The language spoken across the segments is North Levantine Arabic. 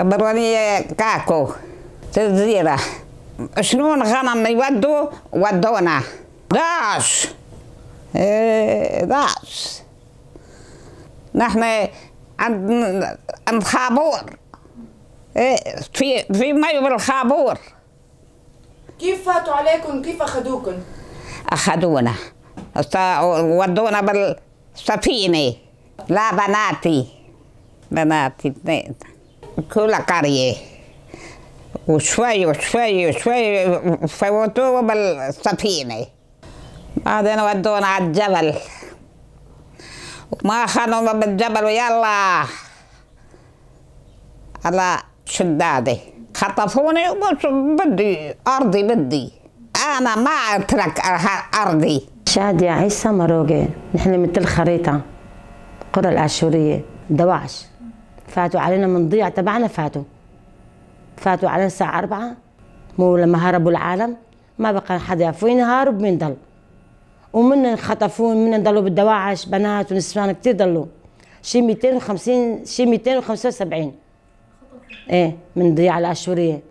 برانية كاكو تزيرة شنون غنم يودوا ودونا داعش. داعش. نحن عند خابور. في مي بالخابور. كيف فاتوا عليكم؟ كيف اخذوكم؟ اخذونا ودونا بالسفينة. لا بناتي اثنين، كل قرية وشوي وشوي وشوي فوتوه بالسفينة. بعدين ودونا على الجبل، وما خلونا بالجبل ويلا على شدادة خطفوني. وبس بدي أرضي، بدي أنا ما أترك أرضي. شادية عيسى مروقي، نحن مثل خريطة القرى الآشورية دواعش. فاتوا علينا من ضيعة تبعنا، فاتوا علينا الساعة 4، مو لما هربوا العالم ما بقى حدا يعرف وين هارب وين ضل، ومن خطفون من ضلوا بالدواعش بنات ونسوان كثير ضلوا، شي 250 شي 275 ايه من ضيعة الآشورية.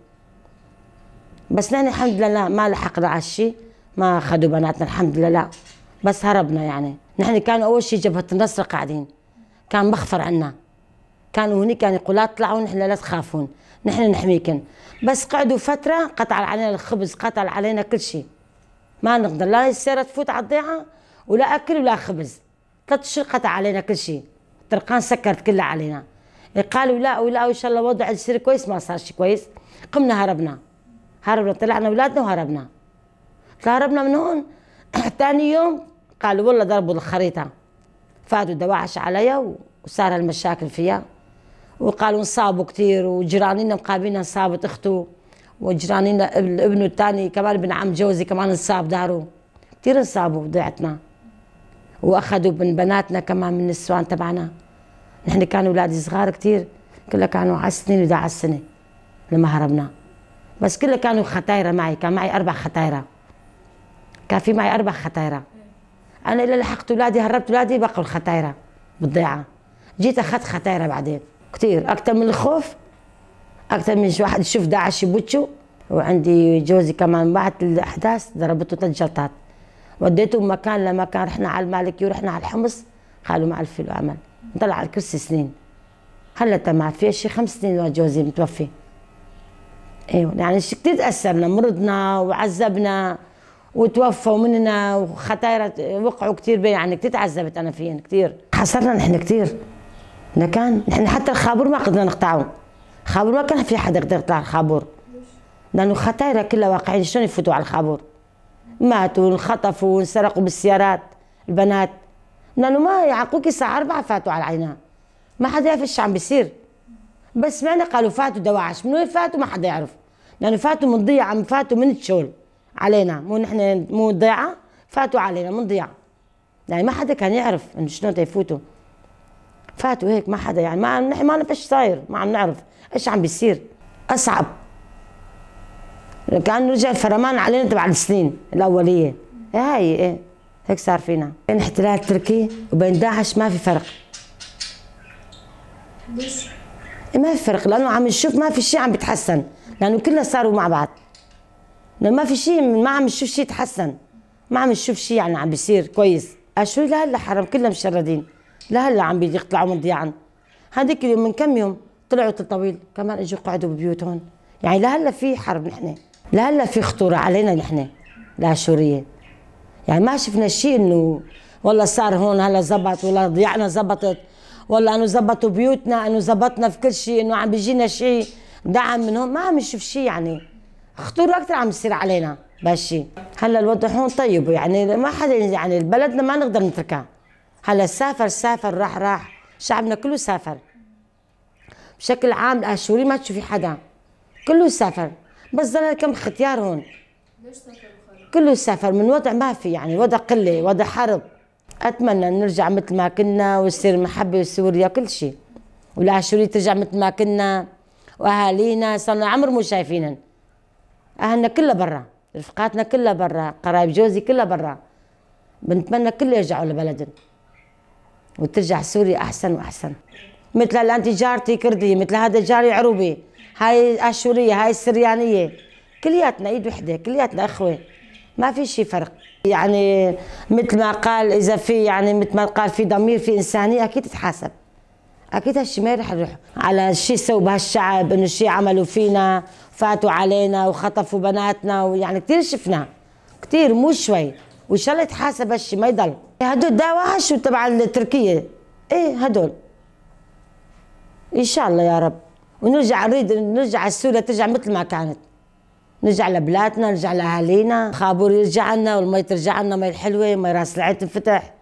بس نحن الحمد لله ما لحقنا على الشيء، ما اخذوا بناتنا الحمد لله، لا بس هربنا. يعني نحن كانوا اول شيء جبهة النصر قاعدين، كان مخفر عنا، كانوا هنيك كانوا يقولوا لا تطلعوا، نحن لا تخافون، نحن نحميكن. بس قعدوا فترة قطع علينا الخبز، قطع علينا كل شيء، ما نقدر لا السيارة تفوت على الضيعة ولا أكل ولا خبز. 3 أشهر قطع علينا كل شيء، الطرقان سكرت كلها علينا. قالوا لا ولا وإن شاء الله وضع يصير كويس، ما صار شيء كويس. قمنا هربنا، طلعنا أولادنا وهربنا. هربنا من هون. ثاني يوم قالوا والله ضربوا الخريطة، فاتوا دواعش عليها وصار المشاكل فيها، وقالوا انصابوا كثير، وجيراننا مقابلنا انصابت اخته، وجيراننا ابنه الثاني كمان ابن عم جوزي كمان انصاب داره، كثير انصابوا بضيعتنا، واخذوا من بناتنا كمان من النسوان تبعنا. نحن كانوا اولادي صغار كثير، كلها كانوا 10 سنين و11 سنة لما هربنا، بس كلها كانوا ختايره معي، كان معي 4 ختايره، كان في معي 4 ختايره. انا الا لحقت اولادي، هربت اولادي، بقوا الختايره بالضيعه. جيت اخذت ختايره بعدين كثير، اكثر من الخوف، اكثر من واحد يشوف داعش بوجهه. وعندي جوزي كمان بعد الاحداث ضربته 3 جلطات، وديته مكان لمكان، رحنا على المالكي ورحنا على الحمص، قالوا ما عرف له عمل، طلع على الكرسي سنين. هلا تمام في شيء 5 سنين جوزي متوفي. ايوه يعني كثير تاثرنا، مرضنا وعذبنا وتوفوا مننا وختايرة وقعوا كثير بي، يعني كثير تعذبت انا فيهن كثير، خسرنا نحن كثير. لكان نحن حتى الخابور ما قدرنا نقطعه، خابور ما كان في حدا يقدر يقطع الخابور، لانه ختايرة كلها واقعين، شلون يفوتوا على الخابور؟ ماتوا وانخطفوا وانسرقوا بالسيارات البنات، لانه ما يعقوك الساعة 4 فاتوا على عينها، ما حدا يعرف ايش عم بيصير. بس سمعنا قالوا فاتوا دواعش، من وين فاتوا ما حدا يعرف، لانه فاتوا من ضيعة، فاتوا من تشول علينا، مو نحن مو ضيعة، فاتوا علينا من ضيعة، يعني ما حدا كان يعرف انه شلون تيفوتوا. فاتوا هيك ما حدا، يعني ما نحن ما نعرف ايش صاير، ما عم نعرف ايش عم بيصير. اصعب كان رجع الفرمان علينا تبع السنين الاولية هاي، ايه هيك صار فينا. بين احتلال تركي وبين داعش ما في فرق. ليش؟ ما في فرق، لانه عم نشوف ما في شيء عم بيتحسن، لانه كلنا صاروا مع بعض، لانه ما في شيء، ما عم نشوف شيء تحسن، ما عم نشوف شيء يعني عم بيصير كويس. اشو لهلا حرام كلنا مشردين، لهلا عم بيطلعوا من ضيعان. هذيك اليوم من كم يوم طلعوا طويل كمان اجوا قعدوا ببيوتهم، يعني لهلا في حرب، نحن لهلا في خطورة علينا نحن الاشورية. يعني ما شفنا شيء انه والله صار هون هلا زبط، ولا ضيعنا زبطت، ولا انه زبطوا بيوتنا، انه زبطنا في كل شيء، انه عم بيجينا شيء دعم من هون، ما عم نشوف شيء. يعني خطورة اكثر عم بتصير علينا بهالشيء. هلا الوضع هون طيب، يعني ما حدا، يعني بلدنا ما نقدر نتركها. هلا سافر سافر راح، شعبنا كله سافر بشكل عام. الاشوري ما تشوفي حدا، كله سافر، بس ضل كم ختيار هون. ليش سافروا؟ كله سافر من وضع ما في، يعني وضع قلة، وضع حرب. اتمنى نرجع مثل ما كنا ويصير محبة وسوريا كل شيء، والاشوري ترجع مثل ما كنا، واهالينا صرنا عمر مو شايفينن، اهلنا كلها برا، رفقاتنا كلها برا، قرايب جوزي كلها برا. بنتمنى كله يرجعوا لبلدهم وترجع سوريا احسن واحسن. مثل هلا انت جارتي كرديه، مثل هذا جاري عروبي، هاي اشوريه، هاي السريانية، كلياتنا ايد وحده، كلياتنا اخوه، ما في شيء فرق. يعني مثل ما قال اذا في، يعني مثل ما قال في ضمير، في انسانيه، اكيد تتحاسب، اكيد هالشيء ما رح يروح على شيء سووا بهالشعب، انه شيء عملوا فينا، فاتوا علينا وخطفوا بناتنا، ويعني كثير شفنا كثير مو شوي، وان شاء الله يتحاسب هالشيء ما يضل. هدول دواعش وتبع التركية، ايه هدول ان شاء الله يا رب، ونرجع، نريد نرجع سوريا ترجع مثل ما كانت، نرجع لبلادنا، نرجع لاهالينا، خابور يرجع لنا، والمي ترجع لنا، مي الحلوة، مي راس العين تنفتح.